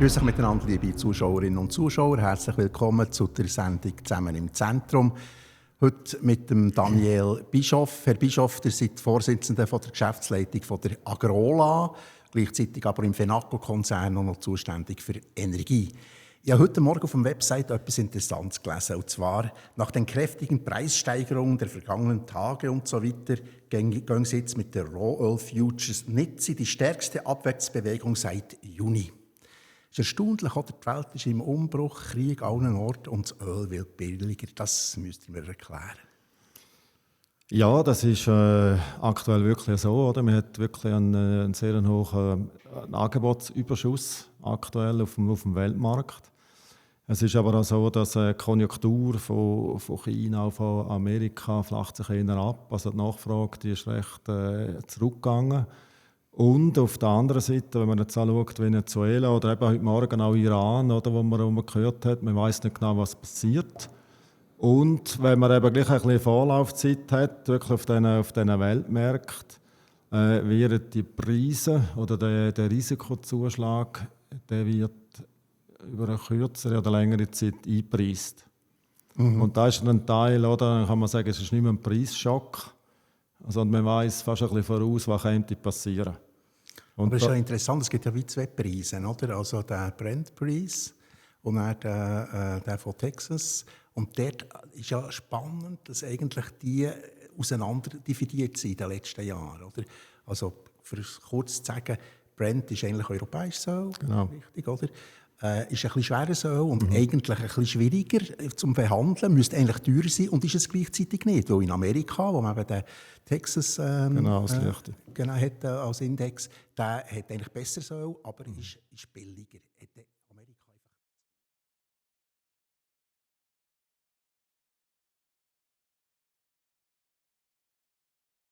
Grüß euch miteinander, liebe Zuschauerinnen und Zuschauer. Herzlich willkommen zu der Sendung «Zusammen im Zentrum». Heute mit dem Daniel Bischoff. Herr Bischoff, ihr seid Vorsitzender der Geschäftsleitung von der Agrola, gleichzeitig aber im Fenaco-Konzern noch zuständig für Energie. Ich habe heute Morgen auf der Website etwas Interessantes gelesen, und zwar nach den kräftigen Preissteigerungen der vergangenen Tage und so weiter gehen Sie jetzt mit der Raw Oil Futures nicht in die stärkste Abwärtsbewegung seit Juni. Es ist erstaunlich, oder? Die Welt ist im Umbruch, Krieg an allen Orten und das Öl wird billiger. Das müsst ihr mir erklären. Ja, das ist aktuell wirklich so. Oder? Man hat wirklich einen sehr hohen Angebotsüberschuss aktuell auf dem Weltmarkt. Es ist aber auch so, dass die Konjunktur von China und von Amerika flacht sich eher ab. Also die Nachfrage die ist recht zurückgegangen. Und auf der anderen Seite, wenn man jetzt anschaut, Venezuela oder eben heute Morgen auch Iran, oder, wo man gehört hat, man weiß nicht genau, was passiert. Und wenn man eben gleich ein bisschen Vorlaufzeit hat, wirklich auf diesen Weltmärkten, werden die Preise oder der Risikozuschlag, der wird über eine kürzere oder längere Zeit eingepreist. Und da ist ein Teil, oder, dann kann man sagen, es ist nicht mehr ein Preisschock, sondern man weiss fast ein bisschen voraus, was könnte passieren. Und aber es ist ja interessant, es gibt ja wie zwei Preise, oder? Also der Brent-Preis und dann der von Texas. Und dort ist ja spannend, dass eigentlich die auseinander dividiert sind in den letzten Jahren. Oder? Also, für es kurz zu sagen, Brent ist eigentlich europäisches Öl, genau. Richtig, oder? Ist ein bisschen schweres Öl und eigentlich ein bisschen schwieriger zum Behandeln, müsste eigentlich teurer sein und ist es gleichzeitig nicht. Weil in Amerika, wo man eben den Texas hat, als Index, der hat eigentlich besseres Öl, aber ist billiger.